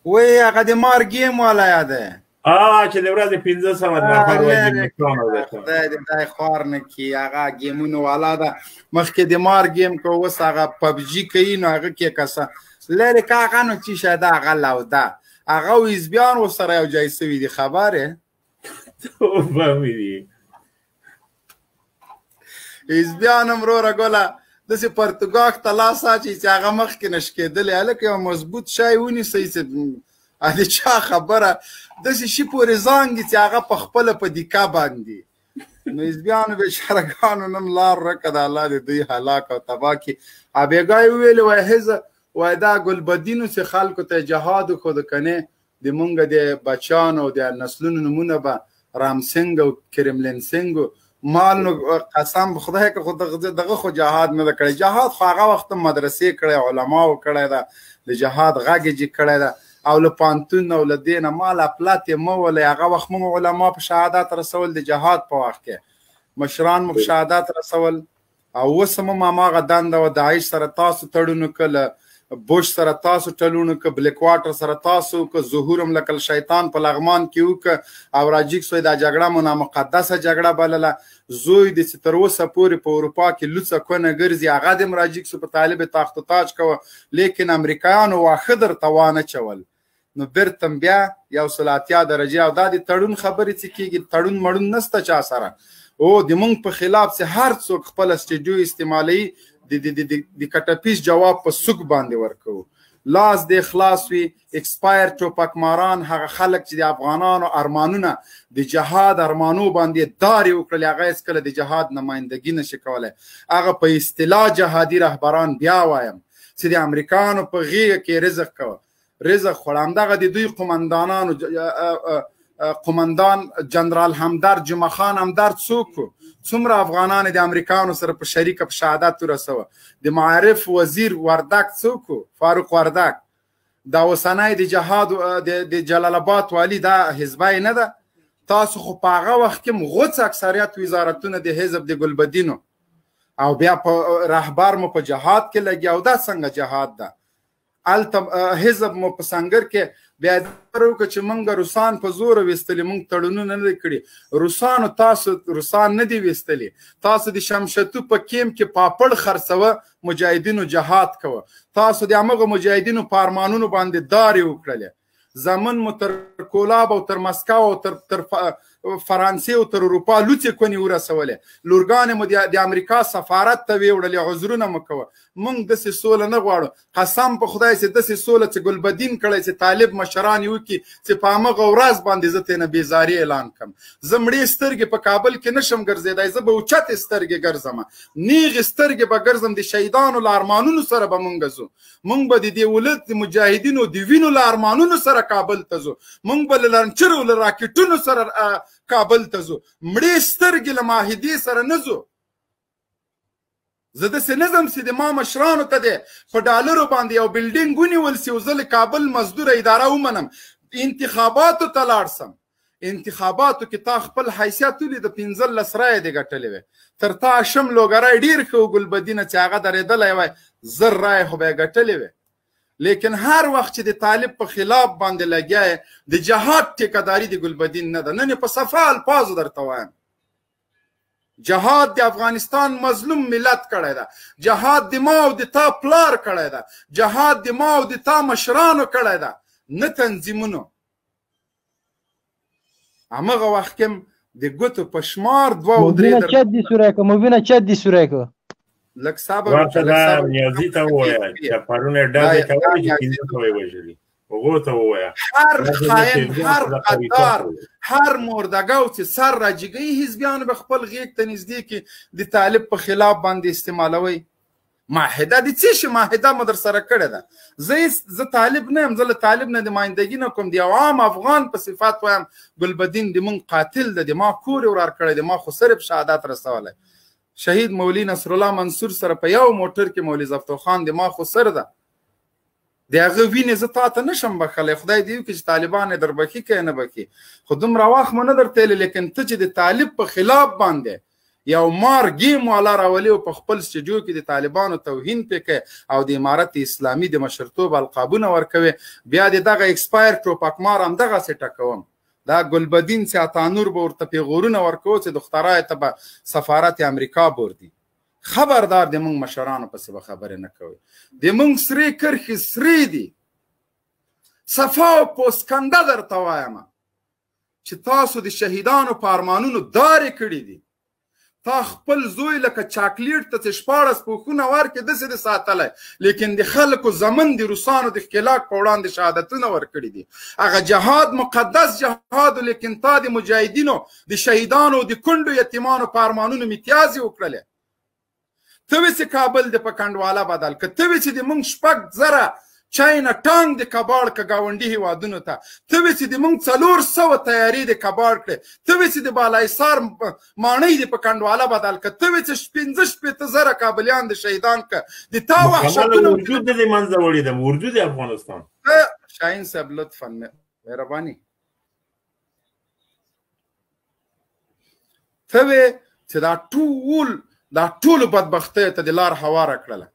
وای هغه د مار ګیم والا یاده چې د ورځې 500 نفر وژني. خدای دې دای خوار نه کړي. هغه ګیمونو والا ده، مخکې د مار ګیم کو، اوس هغه پبجي کوي. نو هغه کې کسه لرې که هغه نو چې شه ده، هغه لوده هغه او حزبیان ورسره یو ځای سوي دي. خبر یې؟ توبه مې دي. حزبیان هم وروره ګله داسې پرتګاک ته لاس اچوي چې هغه مخکې نه شکېدلی. هلکه یو مضبوط شی ونیسئ چې د چا خبره داسې شي پورې زانګي چې هغه په خپله په دیکه باندې. نو حزبیانو بېچارهګانو نن لار ورکه ده، الله دې دوی هلاک او تباه کړي. بېګا یې وویلې وایي حزب وایي دا ګلبدینو چې خلکو ته جهاد وښود که نه د مونږ د بچیانو او د نسلونو نومونه به رام سینګ او کرملین سینګ مال. نو قسم خدای که خو دغه خو جهاد نه ده کړی. جهاد خو هغه وخت مدرسې کړی، علماو کړی ده، د جهاد غږ یې کړی ده او له پانتون او له دې نه مال اپلت یې مه ولئ. هغه وخت موږ علما په شهادت رسول، د جهاد په وخت کې مشران مو په شهادت رسول، او اوس هم هماغه دنده وه. داعش سره تاسو تړون وکړه، له بوش سره تاسو تړون وکړه، بلیک واټر سره تاسو وکړه، ظهور هم لکه شیطان په لغمان کې وکړه او راجیک سوی. دا جګړه مو نامقدسه جګړه بلله. زوی دې چې تر اوسه پورې په اروپا کې لوڅه کونه ګرځي، هغه دې هم راجیک سو په طالب تاخت و تاج کوه، لیکن امریکایانو واښه درته وانه چول. نو بیرته بیا 180 درجې. او دا د تړون خبرې چې کېږي، تړون مړون نسته چا سره. او د مونږ په خلاف چې هر څوک خپله سټډیو استعمالوي، د کټپیس جواب په سوک باندې ورکوو. لاس دې خلاص وي. اکسپایر ټوپکماران، هغه خلک چې د افغانانو ارمانونه د جهاد ارمانو باندې دارې وکړلې، هغه هېڅکله د جهاد نمایندګي نشي کولی. هغه په اصطلاح جهادي رهبران بیا وایم چې د امریکانو په غېږه کې رزق کوه، رزق خوړه. همدغه د دوی قومندانانو، قومندان جنرال همدرد، جمعه خان همدرد څوک و؟ څومره افغانان د امریکانو سره په شریکه په شهادت ورسوه. د معارف وزیر وردک څوک و؟ فاروق وردک. دا اوسنی د جهاد د جلال آباد والي دا حزبی نه ده؟ تاسو خو په هغه وخت کې هم غوڅ اکثریت وزارتونه د حزب د ګلبدینو، او بیا په رهبر مو په جهاد کې لګیا. او دا څنګه جهاد ده؟ هلته حزب مو په سنګر کې بیا دا وکړه چې موږ روسان په زوره ویستلي، موږ تړونونه نه دي کړي. روسانو تاسو روسان نه دي ویستلي. تاسو د شمشتو په کیم کې پاپړ خرڅوه، مجاهدینو جهاد کوه. تاسو د همغه مجاهدینو په ارمانونو باندې دارې وکړلې. زمن مو تر کولاب او تر مسکو او تر فرانسې او تر اروپا لوڅې کونې ورسولې. لورګانې مو د امریکا سفارت ته ویوړلې، عذرونه مو کوه. موږ داسې سوله نه غواړو. قسم په خدای چې داسې سوله چې ګلبدین کړی، چې طالب مشران یې وکړي، چې په همغه ورځ باندې زه ترې نه بېزاري اعلان کړم. زه مړې سترګې په کابل کې نشم ګرځېدای، زه به اوچتې سترګې ګرځم، نیغې سترګې به ګرځم. د شهیدانو له ارمانونو سره به مونږ ځو. مونږ به د دې ولس د مجاهدینو د وینو له ارمانونو سره کابل ته ځو. مونږ به له لانچرو له راکټونو سره کابل ته ځو. مړې سترګې له معاهدې سره نه ځو. زه داسې نه ځم چې د ما مشرانو ته دې په ډالرو باندې یو بلډینګ ونیول سي او زه له کابل مزدوره اداره ومنم، انتخاباتو ته لاړ سم. انتخاباتو کې تا خپل حیثیت ولید، 15 رایې دې ګټلې وې. تر تا شم لوګری ډېر ښه و ګلبدینه چې هغه درېدلی وای، 1000 رایې خو به یې ګټلې وې. لیکن هر وخت چې د طالب په خلاف باندې لګیا یې، د جهاد ټیکهداري د ګلبدین نه ده. نن یې په صفا الفاظو درته وایم، جهاد د افغانستان مظلوم ملت کړی ده، جهاد د ما او د تا پلار کړی ده، جهاد د ما او د تا مشرانو کړی ده، نه تنظیمونو. همغه وخت کې د ګوتو په شمار 2 او 3 مبینه چت دي سوری که، مبینه چت دي سوری که. لږ صبر ورته دا نیازي ته ووایه چې پرون یې ډزې کولې چې 500 یې وژلي، هغو ته ووایه. هر خاین، هر غدار، هر مردګاو چې سر راجګوي، حزبیانو به خپل غېږ ته نږدې کړي، د طالب په خلاف باندې استعمالوي. معاهده د څه شي معاهده مو در سره کړې ده؟ زه طالب نه یم، زه له طالب نه نمایندګي نه کوم، د یو عام افغان په صفت وایم ګلبدین د مونږ قاتل ده، د ما کور یې ورار کړی، د ما خسر یې په شهادت رسولی. شهید مولوي نصرالله منصور سره په یو موټر کې مولوي زفتو خان د ما خسر ده، د هغه وینې زه تا ته نشم بخښلی، خدای دې وکړي چې طالبان یې در بخښي که یې نه بخښي، خو دومره وخت مو نه درته ویلی. لیکن ته چې د طالب په خلاف باندې یو مار ګیم والا راولي او په خپل سټډیو کې د طالبانو توهین پې کوي او د امارت اسلامي د مشرتوب القابونه ورکوي. بیا د دغه expire ټوپکمار همدغسې ټکوم. دا ګلبدین چې عطانور به ورته پیغورونه ورکوو چې دخترای ته به سفارت امریکا بوردي. خبردار، د موږ مشرانو پسې به خبرې نه کوي. د موږ سرې کرښې سرې دي. صفا او پوسکنده درته وایم چې تاسو د شهیدانو په ارمانونو دارې کړي دي. تا خپل زوی لکه چاکلیټ ته چې 16 پوښونه ورکړې داسې دې ساتلی، لیکن د خلکو زمن د روسانو د ښکېلاک په وړاندې شهادتونه ورکړي دي. هغه جهاد مقدس جهاد، لیکن تا د مجاهدینو د شهیدانو د کونډو یتیمانو په ارمانونو میتیازې وکړلې. ته وې چې کابل د په کنډواله بدل که، ته وې چې د موږ 6000 چاینا ټانګ د کباړ که ګاونډي هیوادونو ته، ته وې چې د موږ 400 تیارې د کباړ کړې، ته وې چې د بالاحصار ماڼۍ د په کنډواله بدل که، ته وې چې 65,000 کابلیان د شهیدان که، د تا وحشتونه اردو د منځه وړي د اردو د افغانستان. شاهین صاحب لطفا مهرباني. ته وې چې دا ټولو بدبختیو ته د لار هواره کړله.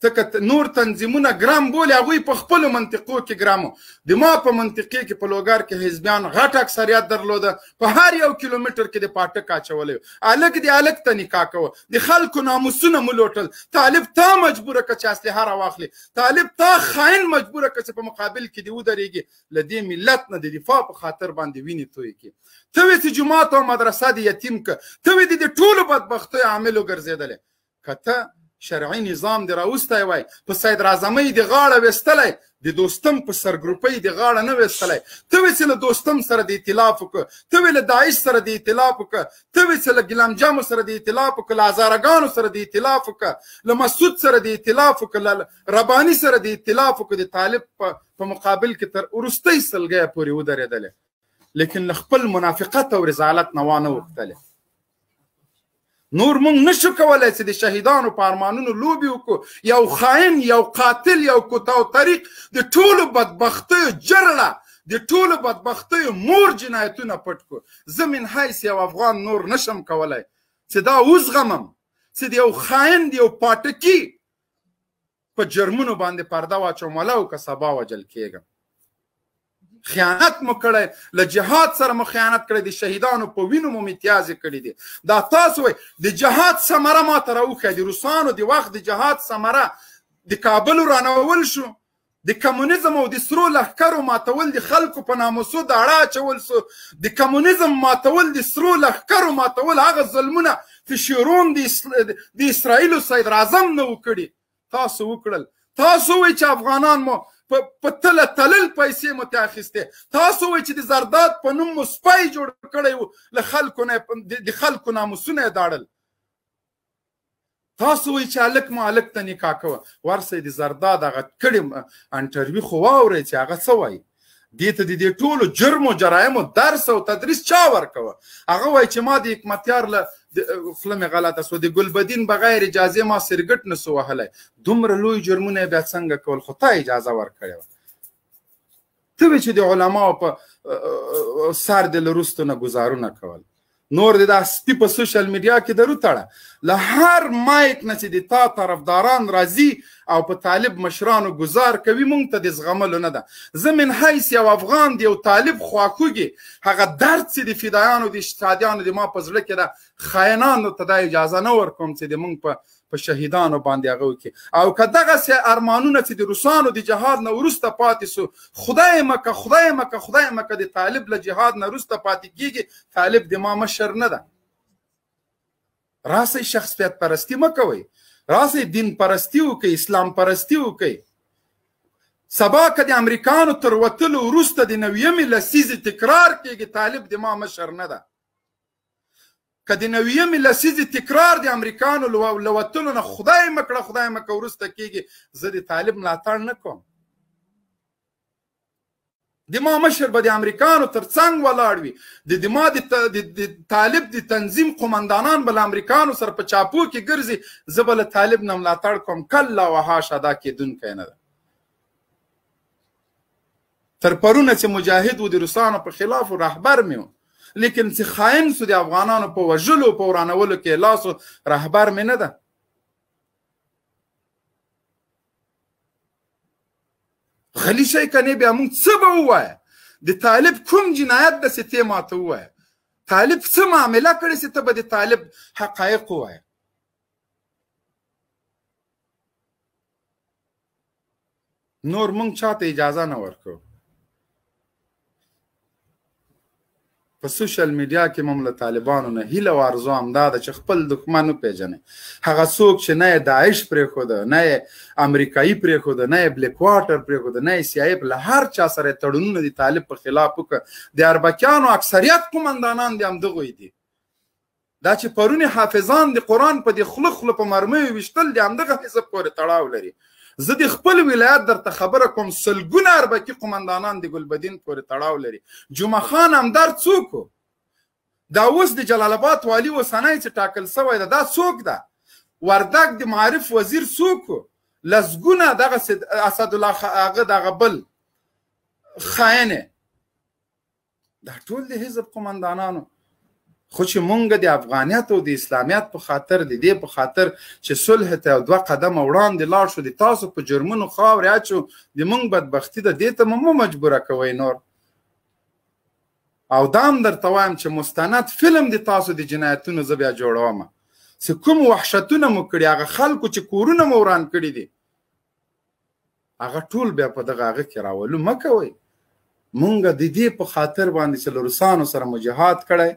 ته که نور تنظیمونه ګرام بولې، هغوی په خپلو منطقو کې ګرامو. د ما په منطقې کې په لوګر کې حزبیان غټ اکثریت درلوده، په هر 1 کیلومتر کې د پاټک اچولی و. هلک د هلک ته نکاح کوه، د خلکو ناموسونه مو لوټل. طالب تا مجبوره که چې اسلحه راواخلي، طالب تا خاین مجبوره که چې په مقابل کې دې ودرېږي، له دې ملت نه د دفاع په خاطر باندې وینې تویې کړي. ته وې چې جومات او مدرسه دې یتیم که، ته وې د ټولو بدبختیو عامل وګرځېدلې. که ته شرعي نظام دې راوستی وای، په سید راعظمۍ دې غاړه ویستلی، د دوستم په سرګروپۍ دې غاړه نه ویستلی. ته وې چې له دوستم سره دې ائتلاف وکړه، ته وې له داعش سره دې ائتلاف وکړه، ته وې چې له ګلمجمو سره دې ائتلاف وکړه، له هزارګانو سره دې ائتلاف وکړه، له مسعود سره دې ائتلاف وکړه، له رباني سره دې ائتلاف وکړه، د طالب په مقابل کې تر وروستۍ سلګۍ پورې ودرېدلې، لیکن له خپل منافقت او رذالت نه وانه وښتلې. نور مونږ نشو کولای چې د شهیدانو په ارمانونو لوبې وکړو. یو خاین، یو قاتل، یو کوتاو طریق د ټولو بدبختیو جرړه، د ټولو بدبختیو مور جنایتونه پټ کړو. زه من حیث یو افغان نور نشم کولای چې دا وزغمم چې د یو خاین، د یو پاټکي په جرمونو باندې پرده واچوم، ولو که سبا وژل کېږم. خیانت مو کړی، له جهاد سره مو خیانت کړی، د شهیدانو په وینو مو میتیازې کړي دي. دا تاسو وایئ د جهاد ثمره ما ته راوښیه. د روسانو د وخت د جهاد ثمره د کابل ورانول شو، د کمونیزم او د سرو لښکرو ماتول، د خلکو په ناموسو داړه اچول سو، د کمونیزم ماتول، د سرو لښکرو ماتول، هغه ظلمونه چې شیرون د اسرائیلو صدر اعظم نه وکړي تاسو وکړل. تاسو وایئ چې افغانان مو په تله تلل پیسې مو ته اخیستې، تاسو وایئ چې د زرداد په نوم مو سپی جوړ کړی و، له خلکو نه د خلکو ناموسونه یې داړل. تاسو وایئ چې هلک مو هلک ته نکاح کوه. ورسئ د زرداد هغه کړې انټرویو خو واورئ چې هغه څه وایي. دې ته د دې ټولو جرم او جرایمو درس او تدریس چا ورکوه؟ هغه وایي چې ما د حکمتیار له خوله مې غلطه سوه، د ګلبدین بغیر اجازې ما سرګټ نه سو وهلی. دومره لوی جرمونه یې بیا څنګه کول؟ خو تا اجازه ورکړې وه. ته وې چې د علماو په سر دې له وروستو نه ګزارونه کول. نور دې دا سپي په سوشل میډیا کې درو تړه، له هر مایک نه چې د تا طرفداران راځي او په طالب مشرانو ګزار کوي، مونږ ته د زغملو نه ده. زه من حیث یو افغان دی، یو طالب خواخوږي، هغه درد چې د فدایانو د اشتادیانو د ما په زړه کې ده، خاینانو ته دا اجازه نه ورکوم چې د مونږ په شهیدانو باندې هغه وکړي. او که دغسې ارمانونه چې د روسانو د جهاد نه وروسته پاتې سو، خدای مکه، خدای مکه، خدای مکه د طالب له جهاد نه وروسته پاتې کېږي، طالب د ما مشر نه ده. راسئ شخصیت پرستی مه کوئ، راسئ دین پرستی وکئ، اسلام پرستی وکئ. سبا که د امریکانو تر وتلو وروسته د 90مې لسیزې تکرار کېږي، طالب د ما مشر نه ده. که د 90مې لسیزې تکرار د امریکانو له وتلو نه خدای مه کړه، خدای مه کړه وروسته کېږي، زه د طالب ملاتړ نه کوم. د ما مشر به د امریکانو تر څنګ ولاړ وي، د ما د طالب د تنظیم قومندانان به له امریکانو سره په چاپو کې ګرځي، زه به له طالب نه ملاتړ کوم. کلا وحاشا، دا کېدونکی نه ده. تر پرونه چې مجاهد و د روسانو په خلاف و، رهبر مې و. لیکن چې خاین سو د افغانانو په وژلو په ورانولو کې لاس رهبر مې نه ده. غلی شئ کنې بیا موږ څه به ووایه؟ د طالب کوم جنایت ده چې ته ماته ووایه؟ طالب څه معامله کړې چې ته به د طالب حقایق ووایه؟ نور موږ چاته اجازه نه ورکوو. په سوشل میډیا کې مم له طالبانو نه هیله او ارزو همدا ده چې خپل دښمن وپېژنئ. هغه څوک چې نه یې داعش پرېښوده، نه یې امریکایي پرېښوده، نه یې بلیک واټر پرېښوده، نه یې سي آی له هر چا سره یې تړونونه د طالب په خلاف وکړه. د اربکیانو اکثریت قومندانان د همدغوی دي. دا چې پرونی حافظان د قرآن په دې خوله خوله په مرمیو ویشتل د همدغه حزب پورې تړاو لري. زه د خپل ولایت درته خبره کوم، سلګونه اربکي قومندانان د ګلبدین پورې تړاو لري. جمعه خان همدرد څوک و؟ دا اوس د جلال آباد والي اوسنی چې ټاکل سوی ده دا څوک ده؟ وردګ د معارف وزیر څوک و؟ لسګونه دغه اسدالله هغه دغه بل خاینې، دا ټول د حزب قومندانانو. خو چې مونږ د افغانیت او د اسلامیت په خاطر، د دې په خاطر چې صلح ته یو دوه قدمه وړاندې لاړ شو، د تاسو په جرمونو خاورې اچو، د مونږ بدبختي ده، دې ته مو مه مجبوره کوئ نور. او دا هم درته وایم چې مستند فلم د تاسو د جنایتونو زه بیا جوړوم، چې کوم وحشتونه مو کړي، هغه خلکو چې کورونه مو وران کړي دي، هغه ټول بیا په دغه هغه کې راولو. مه کوئ. مونږ د دې په خاطر باندې چې له روسانو سره مو جهاد کړی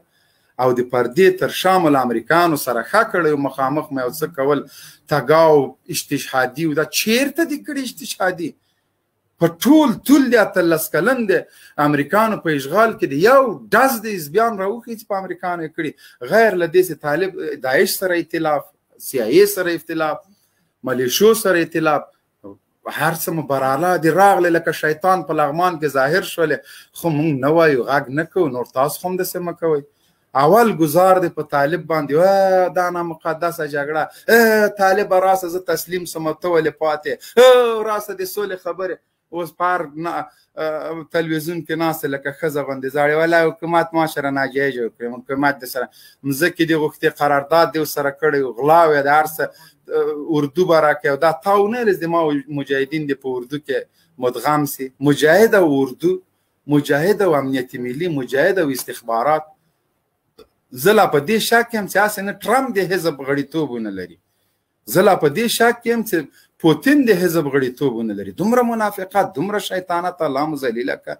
او د پردې تر شا مو له امریکانو سره ښه کړی او مخامخ مو یو څه کول، تګاو استشهادي او دا چیرته دي کړي استشهادي؟ په ټول طول د 18 کلن د امریکانو په اشغال کې د یو ډز د حزبیان راوښیي چې په امریکانو یې کړي، غیر له دې چې طالب داعش سره ائتلاف، سي آی ای سره ائتلاف، ملیشو سره ائتلاف، هر څه مو برالا دي راغلې لکه شیطان په لغمان کې ظاهر شولې. خو مونږ نه وایو، غږ نه کوو، نور تاسو هم داسې مه کوئ. اول ګزار دی په طالب باندې، دا نامقدسه جګړه، طالب راسه زه تسلیم سم، ته ولې پاتې، راسه د سولې خبرې. اوس په هر تلویزیون کې ناسته لکه ښځه غوندې ژاړي، ولا حکومت ما سره ناجایز وکړي، حکومت د سره مځکې دې غوښتې، قرارداد دې ورسره کړی، غلاوې د هر څه، اردو به راکوي. او دا تا ونه ویل چې ما مجاهدین دې په اردو کې مدغم سي. مجاهد او اردو، مجاهد او امنیت ملي، مجاهد او استخبارات. زه لا په دې شک یم چې هسې نه ټرمپ د حزب غړیتوب ونه لري، زه لا په دې شک یم چې پوتین د حزب غړیتوب ونه لري. دومره منافقت، دومره شیطانت، الله مو ذلیله کړه.